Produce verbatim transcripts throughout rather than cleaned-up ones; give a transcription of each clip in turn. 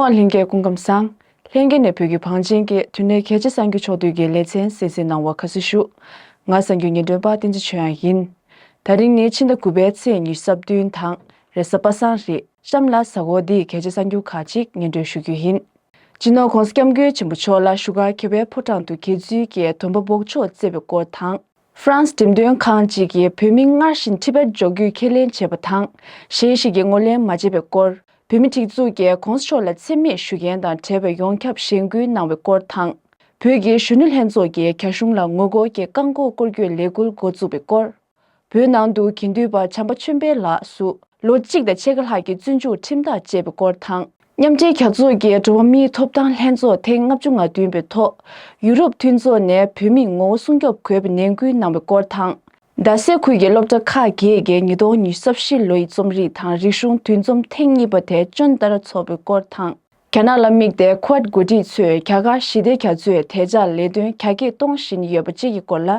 ལྷན་རྒྱས་སྐུ་ཁམས་བཟང་། ལྷན་རྒྱས་ནས་བོད་ཀྱི་བང་ཆེན་གྱི་དུས་ནས་གལ་ཆེ་གསར་འགྱུར་ཕྱོགས་བསྡུས་ཀྱི་ལེ་ཚན་གསན་གཟིགས་གནང་བར་ཁ་གསལ་ཞུ། ང་གསར་འགྱུར་སྙན་སྒྲོན་པ་བསྟན་འཛིན་ཆོས་དབྱངས་ཡིན། ད་རིང་ནི་ཕྱི་ཟླ་དགུ་པའི་ཚེས་ཉི་ཤུ་རྩ་བདུན་དང་རེས་གཟའ་པ་སངས་རེད། གཤམ་ལ་གཟའ་འཁོར་འདིའི་གལ་ཆེ་གསར་འགྱུར་ཁག་ཅིག་སྙན་སྒྲོན་ཞུ་རྒྱུ་ཡིན། སྤྱི་ནོར་༸གོང་ས་༸སྐྱབས་མགོན་ཆེན་པོ་མཆོག་ལ་བཞུགས་སྒར་མཁས་པའི་ཕོ་བྲང་དུ་དགེ་ཚུལ་གྱི་སྡོམ་པ་འབོགས་ཆོག་བསྩལ་བའི་སྐོར་དང་། ཧྥ་རན་སི་འགྲེམས་སྟོན་ཁང་གཅིག་གིས་བོད་མི་སྔར་བཞིན་ཁྲི་པར་འཇོག་རྒྱུའི་ཁས་ལེན་བྱས་པ་དང་། གཞན་ཞིག་གིས་ངོས་ལེན་མ་བྱས་པའི་སྐོར། བོད་མི་སྒྲིག་འཛུགས་ཀྱིས་༸གོང་ས་མཆོག་ལ་མཚན་སྨད་ཞུ་མཁན་དང་འབྲེལ་བའི་ཡོངས་ཁྱབ་ཞེན་སྐུལ་གནང་བའི་སྐོར་དང་། བོད་ཀྱི་གཞོན་ནུ་ལྷན་ཚོགས་ཀྱིས་རྒྱ་གཞུང་ལ་ངོ་རྒོལ་གྱི་བཀག་འགོག་སྐོར་སྐྱོད་ལས་འགུལ་འགོ་བཙུགས་པའི་སྐོར། བོད་ནང་དུ་དགེ་འདུན་པ་བྱམས་པ་ཆོས་འཕེལ་ལགས་སུ་ལོ་གཅིག་དང་ཕྱེད་ཀ་ལྷག་གི་བཙོན་འཇུག་ཁྲིམས་ཐག་བཅད་པའི་སྐོར་དང་། མཉམ་འབྲེལ་རྒྱལ་ཚོགས་ཀྱི་འགྲོ་བ་མིའི་ཐོབ་ཐང་ལྷན་ཚོགས་ཐེངས་ལྔ་བཅུ་ང་བདུན་པའི་ཐོག་ཡུ་རོབ་མཐུན་ཚོགས་ནས་བོད་མིའི་ངོ་བོ་སྲུང་སྐྱོབ་དགོས་པའི་ནན་སྐུལ་གནང་བའི་སྐོར་དང་། རྡ་སའི་ཁུལ་གྱི་སློབ་གྲྭ་ཁག་བརྒྱད་ཀྱིས་ཉིས་སྟོང་ཉི་ཤུ་རྩ་བཞི་ལོའི་རྩོམ་རིག་དང་རིག་གཞུང་འདུ་འཛོམས་ཐེངས་གཉིས་པ་དེ་ཅོན་ཏ་ར་འཚོགས་པའི་སྐོར་དང་། རྒྱ་ནག་ལ་དམིགས་ཏེ་ཁུ་ཝེད་འགོ་ཁྲིད་ཚོས་རྒྱ་གར་ཞི་བདེ་རྒྱ་མཚོའི་དལ་འཇགས་ལས་དོན་རྒྱ་སྐྱེད་གཏོང་བཞིན་ཡོད་པ་བཅས་ཀྱི་སྐོར་ལ་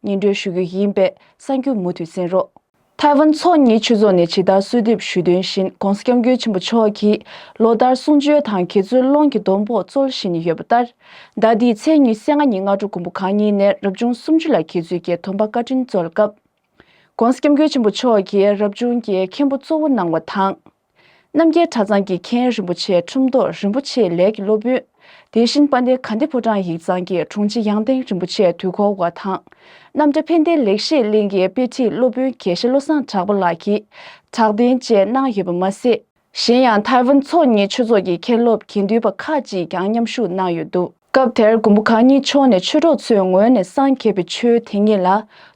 སྙན་སྒྲོན་ཞུ་རྒྱུ་ཡིན་པས་གསར་འགྱུར་མུ་མཐུད་གསན་རོགས། ཐའེ་ཝན་ཚོགས་གཉིས་ཆོས་ཚོགས་ནས་ཇི་ལྟར་གསོལ་འདེབས་ཞུས་དོན་བཞིན་༸གོང་ས་༸སྐྱབས་མགོན་ཆེན་པོ་མཆོག་གིས་ལོ་ལྟར་གསུང་ཆོས་དང་དགེ་ཚུལ་སློང་གི་སྡོམ་པོ་སྩོལ་བཞིན་ཡོད་པ་ལྟར། ཟླ་འདིའི་ཚེས་ཉི་ཤུ་རྩ་ལྔ་ཉིན་སྔ་དྲོ་དགོན་པ་ཁག་གཉིས་ནས་རབ་བྱུང་སུམ་ཅུ་ལ་དགེ་ཚུལ་གྱི་སྡོམ་པ་བཀའ་དྲིན་སྩོལ་སྐབས། ༸གོང་ས་༸སྐྱབས་མགོན་ཆེན་པོ་མཆོག་གིས་རབ་བྱུང་གི་མཁན་པོ་གཙོ་བོ་གནང་བ་དང་། རྣམ་རྒྱལ་གྲྭ་ཚང་གི་མཁན་རིན་པོ་ཆེ་ཁྲོམ་ཐོག་རིན་པོ་ཆེའི་ལས་ཀྱི་སློབ་དཔོན། དེ་བཞིན་དཔལ་ལྡན་དགའ་ལྡན་ཕོ་བྲང་ཡིག་ཚང་གི་དྲུང་ཆེ་ཡང་སྟེང་རིན་པོ་ཆེ་དུས་འཁོར་བ་དང་། རྣམ་གྲྭ་ཕན་བདེ་ལེགས་བཤད་གླིང་གི་དཔེ་ཁྲིད་སློབ་དཔོན་དགེ་བཤེས་བློ་བཟང་གྲགས་པ་ལགས་ཀྱིས་དྲག་གདན་བཅས་གནང་ཡོད་པ་མ་ཟད། གཞན་ཡང་ཐའེ་ཝན་ཚོགས་གཉིས་ཆོས་ཚོགས་ཀྱི་མཁན་སློབ་དགེ་འདུན་པ་ཁག་ཅིག་ཀྱང་མཉམ་ཞུགས་གནང་ཡོད་འདུག་སྐབས་དེར་དགོན་པ་ཁག་གཉིས་ཕྱོགས་ནས་ཆོས་གྲོགས་ཚོའི་ངོས་ནས་སངས་རྒྱས་པའི་ཆོས་དེ་ཉིད་ལ་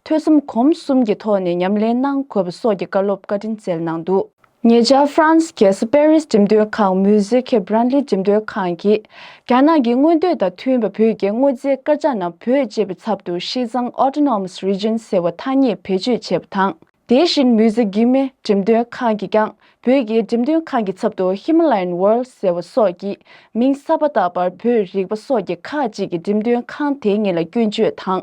ཐོས་བསམ་སྒོམ་གསུམ་གྱི་ཐོག་ནས་ཉམས་ལེན་གནང་དགོས་པ་སོགས་ཀྱི་བཀའ་སློབ་བཀའ་དྲིན་སྩལ་གནང་འདུག་ཉེ་ཆར་ཧྥ་རན་སི་རྒྱལ་ས་པེ་རིས་འགྲེམས་སྟོན་ཁང་Musique Branly འགྲེམས་སྟོན་ཁང་གིས་རྒྱ་ནག་གི་མངོན་འདོད་དང་མཐུན་པ་བོད་ཀྱི་དངོས་རྫས་དཀར་ཆག་ནང་བོད་ཅེས་པའི་ཚབ་ཏུ་ཤིས་ཙང་Autonomous Region ཟེར་བ་ཐ་སྙད་བེད་སྤྱོད་བྱས་པ་དང་། དེ་བཞིན་Musée Guimet འགྲེམས་སྟོན་ཁང་གིས་ཀྱང་བོད་ཀྱི་འགྲེམས་སྟོན་ཁང་གི་ཚབ་ཏུ་Himalayan World ཟེར་བ་སོགས་ཀྱི་མིང་གསར་པ་བཏགས་པར་བོད་རིག་པ་སོགས་ཀྱི་ཁག་ཅིག་གིས་འགྲེམས་སྟོན་ཁང་དེ་ཉིད་ལ་སྐྱོན་བརྗོད་དང་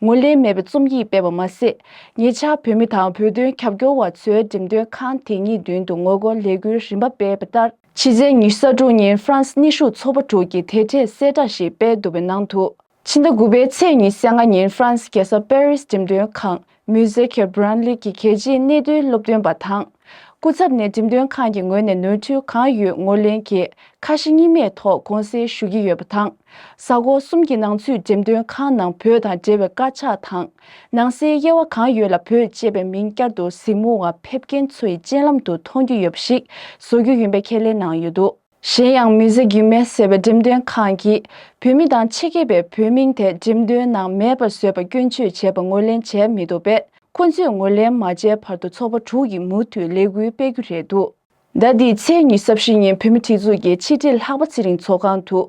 ངོས་ལེན་མེད་པའི་རྩོམ་ཡིག་སྤེལ་བ་མ་ཟད། ཉེ་ཆར་བོད་མི་དང་བོད་དོན་རྒྱབ་སྐྱོར་བ་ཚོས་འགྲེམས་སྟོན་ཁང་དེ་ཉིད་མདུན་དུ་ངོ་རྒོལ་ལས་འགུལ་རིམ་པ་སྤེལ་བ་ལྟར། ཕྱི་ཚེས་ཉི་ཤུ་རྩ་དྲུག་ཉིན་ཧྥ་རན་སི་གནས་བཞུགས་ཚོགས་པ་དྲུག་གིས་དེ་འབྲེལ་གསལ་བསྒྲགས་ཤིག་སྤེལ་འདུག་པའི་ནང་དུ། ཕྱི་ཟླ་དགུ་པའི་ཚེས་ཉི་ཤུ་རྩ་ལྔ་ཉིན་ཧྥ་རན་སི་རྒྱལ་ས་པེ་རིས་འགྲེམས་སྟོན་ཁང་Musée Branly གི་གལ་ཆེའི་གནད་དོན་སློབ་སྟོན་པ་དང་། སྐུ་ཚབ་ནས་འགྲེམས་སྟོན་ཁང་གི་ངོས་ནས་ནོར་འཁྲུལ་གང་ཡོད་ངོས་ལེན་གྱིས་ཁ་ཞེ་གཉིས་མེད་ཐོག་དགོངས་སེལ་ཞུ་གི་ཡོད་པ་དང་། གཟའ་འཁོར་གསུམ་གྱི་ནང་ཚུད་འགྲེམས་སྟོན་ཁང་ནང་བོད་དང་འབྲེལ་བའི་དཀར་ཆག་དང་། ནང་གསེས་དབྱེ་བ་གང་ཡོད་ལ་བོད་ཅེས་པའི་མིང་བསྐྱར་དུ་གཟིགས་མོ་བ་ཕེབས་མཁན་ཚོའི་སྤྱན་ལམ་དུ་མཐོང་རྒྱུ་ཡོད་པ་ཞིག་བཟོ་རྒྱུ་ཡིན་པའི་ཁས་ལེན་གནང་ཡོད་འདུག་གཞན་ཡང་Musée Guimet ཟེར་བའི་འགྲེམས་སྟོན་ཁང་གིས་བོད་མི་དང་ཆེད་མཁས་པའི་བོད་མིང་དེ་འགྲེམས་སྟོན་ནང་མེད་པར་བཟོས་པ་སྐྱོན་བརྗོད་བྱས་པ་ངོས་ལེན་བྱས་མི་འདུག་པས། ཁོ་ཚོས་ངོས་ལེན་མ་བྱས་བར་དུ་ཚོགས་པ་དྲུག་གིས་མུ་མཐུད་ལས་འགུལ་སྤེལ་རྒྱུ་རེད་འདུག་ཟླ་འདིའི་ཚེས་ཉི་ཤུ་རྩ་བཞི་ཉིན་བོད་མིའི་སྒྲིག་འཛུགས་ཀྱི་ཕྱི་དྲིལ་ལྷག་པ་ཚེ་རིང་ཚོགས་ཁང་དུ།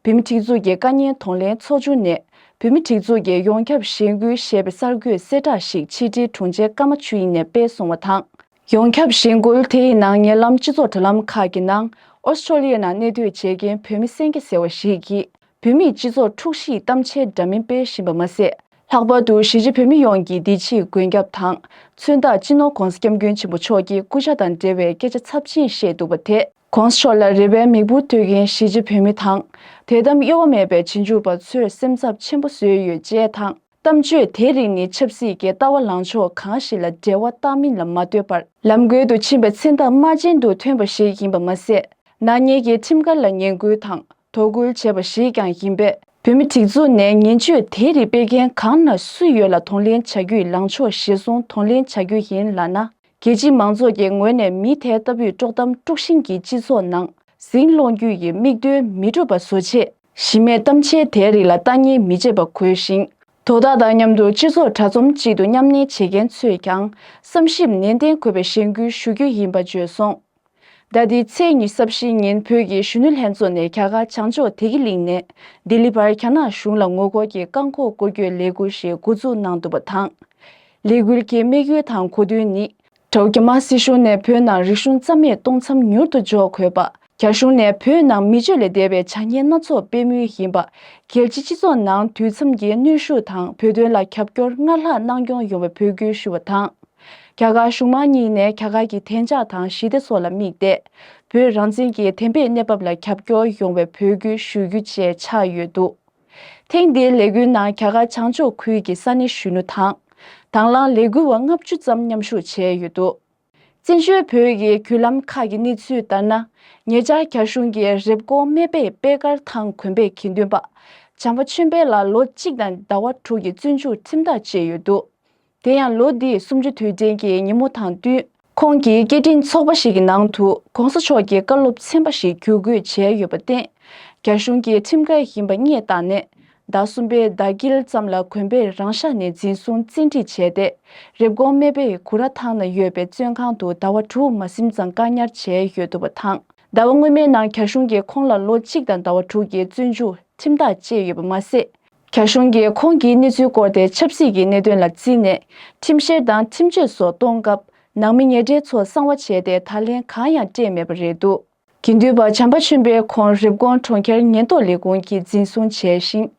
བོད་མིའི་སྒྲིག་འཛུགས་ཀྱི་བཀའ་རྙིང་གདོང་ལེན་ཚོགས་ཆུང་ནས། བོད་མིའི་སྒྲིག་འཛུགས་ཀྱི་ཡོངས་ཁྱབ་གཞེན་སྐུལ་ཞེས་པའི་གསར་འགོད་གསལ་བསྒྲགས་ཤིག་ཕྱི་དྲིལ་དྲུང་ཆེ་ཀརྨ་ཆོས་དབྱིངས་ནས་སྤེལ་སོང་བ་དང་། ཡོངས་ཁྱབ་གཞེན་སྐུལ་དེ་ཡི་ནང་ཉེ་ལམ་སྤྱི་ཚོགས་དྲ་ལམ་ཁག་གི་ནང་ཨོ་སི་ཀྲོ་ལི་ཡའི་ནང་གནས་སྡོད་བྱེད་མཁན་བོད་མི་སེང་གེ་ཟེར་བ་ཞིག་གིས། བོད་མིས་སྤྱི་ཚོགས་འཁྲུག་གཞིས་གཏམ་འཆལ་འདྲ་མིན་སྤེལ་བཞིན་པ་མ་ཟད། ལྷག་པར་དུ་གཞིས་བྱེས་བོད་མི་ཡོངས་ཀྱིས་འདི་ཕྱིའི་མགོན་སྐྱབས་དང་། མཚོན་རྟགས་སྤྱི་ནོར་༸གོང་ས་༸སྐྱབས་མགོན་ཆེན་པོ་མཆོག་གི་སྐུ་ཕྱྭ་དང་འབྲེལ་བའི་སྐད་ཆ་ཚབས་ཆེན་བཤད་འདུག་པ་དེས། ༸གོང་ས་མཆོག་ལ་རེ་བའི་མིག་འབུར་གཏོད་མཁན་གཞིས་བྱེས་བོད་མི་དང་། དད་དམ་གཡོ་བ་མེད་པའི་རྗེས་འཇུག་པ་ཚོས་སེམས་འཚབ་ཆེན་པོ་བཟོས་ཡོད་ཅེས་དང་། གཏམ་བརྗོད་དེའི་རིགས་ནི་ཆབ་སྲིད་ཀྱི་ལྟ་བ་ལངས་ཕྱོགས་གང་ཞིག་ལ་འབྲེལ་བ་བཏགས་མིན་ལ་མ་ལྟོས་པར། ལམ་གོལ་དུ་ཕྱིན་པའི་མཚན་རྟགས་དམར་རྗེན་དུ་ཐོན་པ་ཞིག་ཡིན་པ་མ་ཟད། ནག་ཉེས་ཀྱི་ཁྲིམས་འགལ་ལ་ངན་སྐུལ་དང་། དོ་ཁུར་བྱས་པ་ཞིག་ཀྱང་ཡིན་པས། བོད་མི་སྒྲིག་འཛུགས་ནས་ངན་བྱུས་དེའི་རིགས་སྤེལ་མཁན་གང་ན་སུ་ཡོད་ལ་གདོང་ལེན་བྱ་རྒྱུའི་ལངས་ཕྱོགས་གཞིར་བཟུང་གདོང་ལེན་བྱ་རྒྱུ་ཡིན་ལབ་ན། རྒྱལ་སྤྱིའི་མང་ཚོགས་ཀྱི་ངོས་ནས་མི་དེ་ལྟ་བུའི་དཀྲོག་གཏམ་དཀྲུག་ཤིང་གིས་སྤྱི་ཚོགས་ནང་ཟིང་སློང་རྒྱུ་ཡི་མིག་མདུན་མི་འགྲུབ་པ་བཟོ་ཆེད། གཞི་མེད་གཏམ་འཆལ་དེའི་རིགས་ལ་ལྟ་ཉན་མི་བྱེད་པ་དགོས་ཤིང་། དོ་བདག་དང་མཉམ་དུ་སྤྱི་ཚོགས་དྲ་ཚོམས་གཅིག་ཏུ་མཉམ་གནས་བྱེད་མཁན་ཚོས་ཀྱང་བསམ་ཞིབ་ནན་ཏན་དགོས་པའི་གཞེན་སྐུལ་ཞུ་རྒྱུ་ཡིན་པ་བརྗོད་སོང་། ཟླ་འདིའི་ཚེས་ཉི་ཤུ་རྩ་བཞི་ཉིན་བོད་ཀྱི་གཞོན་ནུ་ལྷན་ཚོགས་ནས་རྒྱ་གར་བྱང་ཕྱོགས་བདེ་སྐྱིད་གླིང་ནས་ལྡི་ལི་བར་རྒྱ་ནག་གཞུང་ལ་ངོ་རྒོལ་གྱི་བཀག་འགོག་སྐོར་སྐྱོད་ལས་འགུལ་ཞིག་འགོ་འཛུགས་གནང་འདུག་པ་དང་། ལས་འགུལ་གྱི་དམིགས་ཡུལ་དང་གོ་དོན་ནི། དྲོ་རྒྱ་དམར་སྲིད་གཞུང་ནས་བོད་ནང་རིག་གཞུང་རྩ་མེད་གཏོང་མཚམས་མྱུར་དུ་འཇོག་དགོས་པ། རྒྱ་གཞུང་ནས་བོད་ནང་མི་སྤྱོད་ལས་འདས་པའི་བྱ་ངན་སྣ་ཚོགས་སྤེལ་མུས་ཡིན་པ། རྒྱལ་སྤྱིའི་སྤྱི་ཚོགས་ནང་དུས་མཚམས་ཀྱི་གནོན་ཤུགས་དང་བོད་དོན་ལ་རྒྱབ་སྐྱོར་སྔར་ལྷག་གནང་སྐྱོང་ཡོང་བའི་འབོད་སྐུལ་ཞུ་བ་དང་། རྒྱ་གར་གཞུང་མང་གཉིས་ནས་རྒྱ་གར་གྱི་བདེ་འཇགས་དང་ཞི་བདེ་སོགས་ལ་དམིགས་ཏེ། བོད་རང་བཙན་གྱི་བདེན་པའི་གནས་བབ་ལ་རྒྱབ་སྐྱོར་ཡོང་བའི་འབོད་སྐུལ་ཞུ་རྒྱུ་བཅས་ཆགས་ཡོད་འདུག། ཐེངས་འདིའི་ལས་འགུལ་ནང་རྒྱ་གར་བྱང་ཕྱོགས་ཁུལ་གྱི་ས་གནས་གཞོན་ནུ་དང་། དང་བླངས་ལས་འགུལ་བ་ལྔ་བཅུ་ཙམ་མཉམ་ཞུགས་བྱས་ཡོད་འདུག། བཙན་བྱོལ་བོད་ཀྱི་བརྒྱུད་ལམ་ཁག་གི་གནས་ཚུལ་ལྟར་ན། ཉེ་ཆར་རྒྱ་གཞུང་གིས་རེབ་གོང་སྨད་པའི་པད་དཀར་ཐང་དགོན་པའི་དགེ་འདུན་པ་བྱམས་པ་ཆོས་འཕེལ་ལ་ལོ་གཅིག་དང་ཟླ་བ་དྲུག་གི་བཙོན་འཇུག་ཁྲིམས་ཐག་བཅད་ཡོད་འདུག། དེ་ཡང་ལོ་འདིའི་གསུམ་བཅུ་དུས་དྲན་གྱི་ཉིན་མོ་དང་བསྟུན། ཁོང་གིས་སྐད་འཕྲིན་ཚོགས་པ་ཞིག་གི་ནང་དུ་༸གོང་ས་མཆོག་གི་བཀའ་སློབ་ཚན་པ་ཞིག་བསྒྱུར་བཀོད་བྱས་ཡོད་པར་བརྟེན། རྒྱ་གཞུང་གིས་ཁྲིམས་འགལ་ཡིན་པ་རྙེད་བཏང་ནས། ཟླ་གསུམ་པའི་ཟླ་དཀྱིལ་ཙམ་ལ་དགོན་པའི་རང་ཤག་ནས་འཛིན་བཟུང་བཙན་ཁྲིད་བྱས་ཏེ། རེབ་གོང་སྨད་པའི་གུ་ར་ཐང་ན་ཡོད་པའི་བཙོན་ཁང་དུ་ཟླ་བ་དྲུག་མ་ཟིན་ཙམ་བཀག་ཉར་བྱས་ཡོད་འདུག་པ་དང་། ཟླ་བ་སྔོན་མའི་ནང་རྒྱ་གཞུང་གིས་ཁོང་ལ་ལོ་གཅིག་དང་ཟླ་བ་དྲུག་གི་བཙོན་འཇུག་ཁྲིམས་ཐག་བཅད་ཡོད་པ་མ་ཟད། རྒྱ་གཞུང་གིས་ཁོང་གི་གནས་ཚུལ་སྐོར་དེ་ཆབ་སྲིད་ཀྱི་གནད་དོན་ལ་བརྩིས་ནས། ཁྲིམས་བཤེར་དང་ཁྲིམས་གཅོད་སོགས་གཏོང་སྐབས། ནང་མི་ཉེ་འབྲེལ་ཚོ་གསང་བ་བྱས་ཏེ། ད་ལན་གང་ཡང་སྤྲད་མེད་པ་རེད་འདུག། དགེ་འདུན་པ་བྱམས་པ་ཆོས་འཕེལ་ཁོང་རེབ་གོང་གྲོང་ཁྱེར་ཉེན་རྟོག་ལས་ཁུངས་ཀྱིས་འཛིན་བཟུང་བྱས་ཤིང་།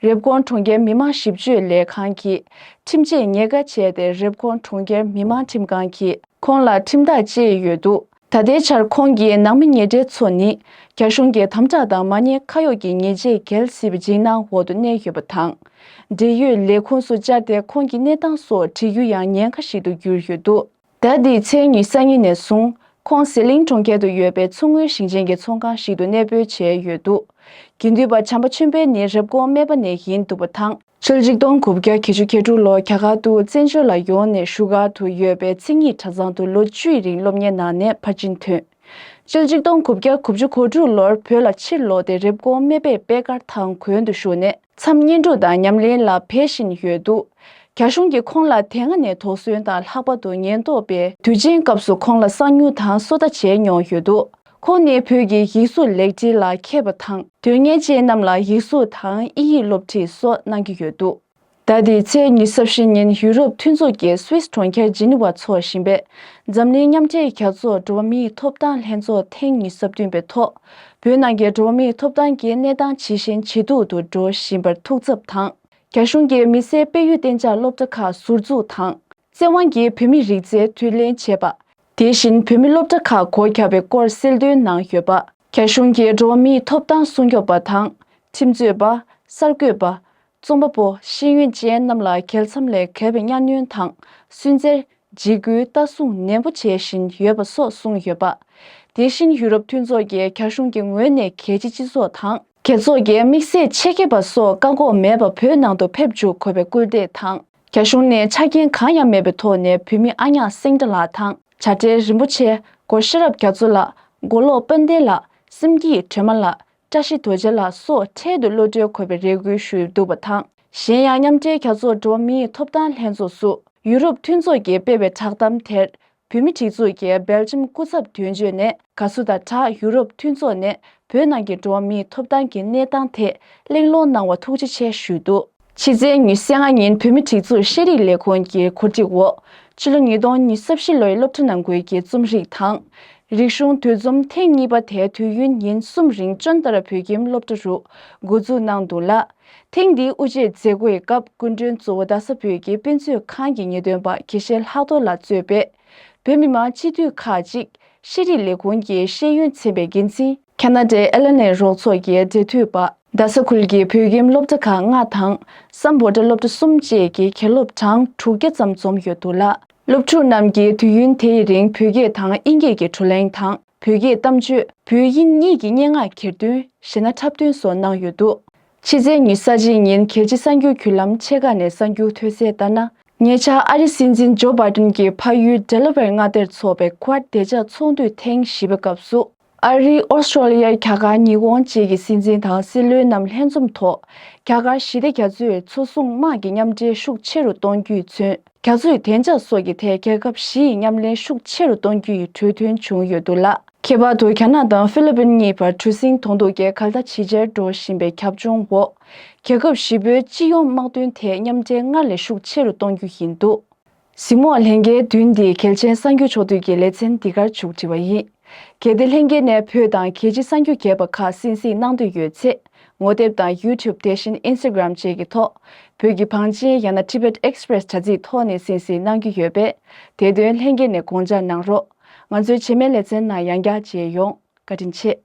རེབ་གོང་གྲོང་ཁྱེར་མི་མང་ཞིབ་དཔྱོད་ལས་ཁང་གིས་ཁྲིམས་ཆད་ཉེན་ཁ་བྱས་ཏེ། རེབ་གོང་གྲོང་ཁྱེར་མི་མང་ཁྲིམས་ཁང་གིས་ཁོང་ལ་ཁྲིམས་ཐག་བཅད་ཡོད་འདུག། ད་ལྟའི་ཆར་ཁོང་གི་ནང་མི་ཉེ་འབྲེལ་ཚོ་ནི། རྒྱ་གཞུང་གི་དམ་དྲག་དང་མ་ཉེས་ཁ་གཡོགས་ཀྱི་ཉེས་ཆད་འགེལ་སྲིད་པའི་འཇིགས་སྣང་འོག་ཏུ་གནས་ཡོད་པ་དང་། འབྲེལ་ཡོད་ལས་ཁུངས་སུ་བཅར་ཏེ། ཁོང་གི་གནས་སྟངས་སོགས་དྲི་རྒྱུ་ཡང་ཉེན་ཁ་ཞིག་ཏུ་གྱུར་ཡོད་འདུག། ཟླ་འདིའི་ཚེས་ཉི་ཤུ་རྩ་གཉིས་ནས་བཟུང་། ཁོང་ཟི་ལིང་གྲོང་ཁྱེར་དུ་ཡོད་པའི་མཚོ་སྔོན་ཞིང་ཆེན་གྱི་ཚོང་ཁང་ཞིག་ཏུ་གནས་སྤོས་བྱས་ཡོད་འདུག། དགེ་འདུན་པ་བྱམས་པ་ཆོས་འཕེལ་ནི་རེབ་གོང་སྨད་པ་ནས་ཡིན་འདུག་པ་དང་། ཕྱི་ལོ་ཆིག་སྟོང་དགུ་བརྒྱ་བརྒྱད་ཅུ་གྱ་དྲུག་ལོར་རྒྱ་གར་དུ་བཙན་བྱོལ་ལ་ཡོང་ནས་བཞུགས་སྒར་དུ་ཡོད་པའི་མཚན་ཉིད་གྲྭ་ཚང་དུ་ལོ་བཅུའི་རིང་སློབ་གཉེར་གནང་ནས་ཕར་ཕྱིན་ཐོན། ཕྱི་ལོ་ཆིག་སྟོང་དགུ་བརྒྱ་དགུ་བཅུ་གོ་དྲུག་ལོར་བོད་ལ་ཕྱིར་ལོག་སྟེ། རེབ་གོང་སྨད་པའི་པད་དཀར་ཐང་དགོན་དུ་བཞུགས་ནས། མཚམས་བསྙེན་སྒྲུབ་དང་ཉམས་ལེན་ལ་འབད་བཞིན་ཡོད་འདུག། རྒྱ་གཞུང་གིས་ཁོང་ལ་དེ་སྔ་ནས་དོགས་ཟོན་དང་། ལྷག་པར་དུ་ཉེན་རྟོག་པས་དུས་ཆེན་སྐབས་སུ་ཁོང་ལ་གསང་ཉུལ་དང་སོ་ལྟ་བྱས་མྱོང་ཡོད་འདུག། ཁོང་ནི་བོད་ཀྱི་ཡིག་གཟུགས་ལེགས་སྒྲིག་ལ་མཁས་པ་དང་། དོན་གཉེར་ཅན་རྣམས་ལ་ཡིག་གཟུགས་དང་དབྱིན་ཡིག་སློབ་ཁྲིད་སོགས་གནང་གི་ཡོད་འདུག། ཟླ་འདིའི་ཚེས་ཉི་ཤུ་རྩ་བཞི་ཉིན་ཡུ་རོབ་མཐུན་ཚོགས་ཀྱི་སུད་སི་གྲོང་ཁྱེར་ཇི་ནི་ཝར་འཚོགས་བཞིན་པའི་འཛམ་གླིང་མཉམ་འབྲེལ་རྒྱལ་ཚོགས་འགྲོ་བ་མིའི་ཐོབ་ཐང་ལྷན་ཚོགས་ཐེངས་ཉི་ཤུ་རྩ་བདུན་པའི་ཐོག། བོད་ནང་གི་འགྲོ་བ་མིའི་ཐོབ་ཐང་གི་གནས་སྟངས་ཇེ་ཞན་ཇེ་སྡུག་ཏུ་འགྲོ་བཞིན་པར་ཐུགས་འཚབ་དང་། རྒྱ་གཞུང་གིས་མི་སེར་སྤེལ་ཡུལ་གཏན་འཇགས་སློབ་གྲྭ་ཁག་ཟུར་འཛུགས་དང་། བཙན་དབང་གིས་བོད་མི་རིགས་རྫས་རྡུལ་ལེན་བྱས་པ། དེ་བཞིན་བོད་མི་སློབ་གྲྭ་ཁག་སྒོ་བརྒྱབ་པའི་སྐོར་གསལ་སྟོན་གནང་ཡོད་པ། རྒྱ་གཞུང་གིས་འགྲོ་བ་མིའི་ཐོབ་ཐང་སྲུང་སྐྱོབ་པ་དང་། ཁྲིམས་རྩོད་པ། གསར་འགོད་པ། རྩོམ་པ་པོ། ཤེས་ཡོན་ཅན་རྣམས་ལ་རྒྱལ་མཚམས་ལས་བརྒལ་བའི་གཉའ་གནོན་དང་། སུན་གཙེར། འཇིགས་སྐུལ། ལྟ་སྲུང་ནན་པོ་བྱེད་བཞིན་ཡོད་པ་སོགས་གསུངས་ཡོད་པ། དེ་བཞིན་ཡུ་རོབ་མཐུན་ཚོགས་ཀྱིས་རྒྱ་གཞུང་གི་ངོས་ནས་རྒྱལ་སྤྱིའི་སྤྱི་ཚོགས་དང་། རྒྱལ་ཚོགས་ཀྱི་དམིགས་བསལ་ཆེད་མཁས་པ་སོགས་བཀག་འགོག་མེད་པར་བོད་ནང་དུ་ཕེབས་འཇུག་དགོས་པའི་སྐུལ་འདེད་དང་། རྒྱ་གཞུང་ནས་ཆ་རྐྱེན་གང་ཡང་མེད་པའི་ཐོག་ནས་བོད་མི་ཨ་ཉག་སེང་བྲག་ལགས་དང་། བྱ་བྲལ་རིན་པོ་ཆེ། སྒོ་ཤེས་རབ་རྒྱ་མཚོ་ལགས། མགོ་ལོག་དཔལ་ལྡན་ལགས། སེམས་སྐྱིད་སྒྲོལ་མ་ལགས། བཀྲ་ཤིས་རྡོ་རྗེ་ལགས་སོགས་འཕྲལ་དུ་གློད་གྲོལ་དགོས་པའི་རེ་སྐུལ་ཞུས་འདུག་པ་དང་། གཞན་ཡང་། མཉམ་འབྲེལ་རྒྱལ་ཚོགས་འགྲོ་བ་མིའི་ཐོབ་ཐང་ལྷན་ཚོགས་སུ། ཡུ་རོབ་མཐུན་ཚོགས་ཀྱིས་སྤེལ་བའི་བསྒྲགས་གཏམ་དེར། བོད་མིའི་སྒྲིག་འཛུགས་ཀྱི་སྦེལ་ཇམ་སྐུ་ཚབ་དོན་གཅོད་ནས། དགའ་བསུ་དང་སྦྲགས། ཡུ་རོབ་མཐུན་ཚོགས་ནས་བོད་ནང་གི་འགྲོ་བ་མིའི་ཐོབ་ཐང་གི་གནས་སྟངས་ཐད་གླེང་སློང་གནང་བར་ཐུགས་རྗེ་ཆེ་ཞུས་འདུག། ཕྱི་ཚེས་ཉི་ཤུ་རྩ་ལྔ་ཉིན་བོད་མིའི་སྒྲིག་འཛུགས་ཤེས་རིག་ལས་ཁུངས་ཀྱི་གོ་སྒྲིག་འོག། ཕྱི་ལོ་ཉིས་སྟོང་ཉི་ཤུ་རྩ་བཞི་ལོའི་སློབ་གྲྭ་ནང་ཁུལ་གྱི་རྩོམ་རིག་དང་། རིག་གཞུང་འདུ་འཛོམས་ཐེངས་གཉིས་པ་དེ་དུས་ཡུན་ཉིན་གསུམ་རིང་ཅོན་ཏ་ར་བོད་ཁྱིམ་སློབ་གྲྭ་རུ་འགོ་འཛུགས་གནང་འདུག་ལ། ཐེངས་འདིའི་དབུ་འབྱེད་མཛད་སྒོའི་སྐབས་སྐུ་མགྲོན་གཙོ་བོ་རྡ་ས་བོད་ཀྱི་དཔེ་མཛོད་ཁང་གི་ངེས་སྟོན་པ་དགེ་བཤེས་ལྷག་རྡོར་ལགས་གཙོས་པའི་བོད་མི་མང་སྤྱི་འཐུས་ཁག་ཅིག། ཤེས་རིག་ལས་ཁུངས་ཀྱི་ཤེས་ཡོན་ཚན་པའི་འགན་འཛིན། ཁ་ན་ཌའི་ཨེ་ལ་ནེ་རོགས་ཚོགས་ཀྱི་འབྲེལ་མཐུད་པ། རྡ་ས་ཁུལ་གྱི་བོད་ཁྱིམ་སློབ་གྲྭ་ཁག་ལྔ་དང་། སམ་བྷོ་ཊ་སློབ་གྲྭ་གསུམ་བཅས་ཀྱི་དགེ་སློབ་གྲངས་དྲུག་བརྒྱ་ཙམ་འཛོམས་ཡོད་འདུག་ལ། སློབ་ཕྲུག་རྣམས་ཀྱིས་དུས་ཡུན་དེའི་རིང་བོད་སྐད་དང་དབྱིན་སྐད་ཀྱི་བགྲོ་གླེང་དང་། བོད་སྐད་གཏམ་བརྗོད། བོད་དབྱིན་གཉིས་ཀྱི་སྙན་ངག་གྱེར་འདོན། གཞས་སྣ་འཁྲབ་སྟོན་སོགས་གནང་ཡོད་འདུག། ཕྱི་ཚེས་ཉི་ཤུ་རྩ་གཅིག་ཉིན་རྒྱལ་སྤྱིའི་གསར་འགྱུར་བརྒྱུད་ལམ་ཆེ་ཁག་ནས་གསར་འགྱུར་ཐོན་གསལ་ལྟར་ན། ཉེ་ཆར་ཨ་རིའི་སྲིད་འཛིན་ཇོ་བྷའི་ཏིན་གྱིས་ཕ་ཡུལ་ཌེ་ལ་ཝེར་མངའ་སྡེར་འཚོགས་པའི་ཀུའཌ་བདེ་འཇགས་ཚོགས་འདུའི་ཐེངས་བཞི་པའི་སྐབས་སུ། ཨ་རི། ཨོ་སི་ཀྲོ་ལི་ཡ། རྒྱ་གར། ཉི་ཧོང་བཅས་ཀྱི་སྲིད་འཛིན་དང་སྲིད་བློན་རྣམས་ལྷན་འཛོམས་ཐོག་རྒྱ་གར་ཞི་བདེ་རྒྱ་མཚོས་མཚོ་སྲུང་དམག་གི་མཉམ་འབྲེལ་ཤུགས་ཆེ་རུ་གཏོང་རྒྱུས་མཚོན། རྒྱ་མཚོའི་བདེ་འཇགས་སོགས་ཀྱི་ཐད་རྒྱལ་ཁབ་བཞི་ཡི་མཉམ་ལས་ཤུགས་ཆེ་རུ་གཏོང་རྒྱུ་ཡི་གྲོས་མཐུན་བྱུང་ཡོད་འདུག་ལ། ཁྱད་པར་དུ་རྒྱ་ནག་དང་ཧྥི་ལི་པིན་གཉིས་བར་གྲུ་གཟིངས་གདོང་ཐུག་གི་གར་སྟེགས་ཇེ་ཆེར་འགྲོ་བཞིན་པའི་ཁྱབ་ཆུང་འོག། རྒྱལ་ཁབ་བཞི་པོའི་སྤྱི་ཡོངས་དམག་དོན་ཐད་མཉམ་འབྲེལ་སྔར་ལས་ཤུགས་ཆེ་རུ་གཏོང་རྒྱུ་ཡིན་འདུག། གཟིགས་མོ་བ་ལྷན་རྒྱས། བདུན་འདིའི་གལ་ཆེན་གསར་འགྱུར་ཕྱོགས་བསྡུས་ཀྱི་ལེ་ཚན་འདི་གར་མཇུག་སྒྲིལ་བ་ཡིན། གལ་ཏེ་ལྷན་རྒྱས་ནས་བོད་དང་རྒྱལ་སྤྱིའི་གསར་འགྱུར་རྒྱས་པ་ཁག་གསན་གཟིགས་གནང་འདོད་ཡོད་ཚེ། ངོ་དེབ་དང་ཡུ་ཊུབ། དེ་བཞིན་ཨིན་སི་ཊ་གྷི་རམ་བཅས་ཀྱི་ཐོག་བོད་ཀྱི་བང་ཆེན་ཡང་ན་Tibet Express དྲ་ཚིགས་ཐོག་ནས་གསན་གཟིགས་གནང་རྒྱུ་ཡོད་པས། དེ་དོན་ལྷན་རྒྱས་ནས་དགོངས་འཇགས་གནང་རོགས། ང་ཚོའི་རྗེས་མའི་ལེ་ཚན་ནང་ཡང་བསྐྱར་མཇལ་ཡོང་། བཀའ་དྲིན་ཆེ།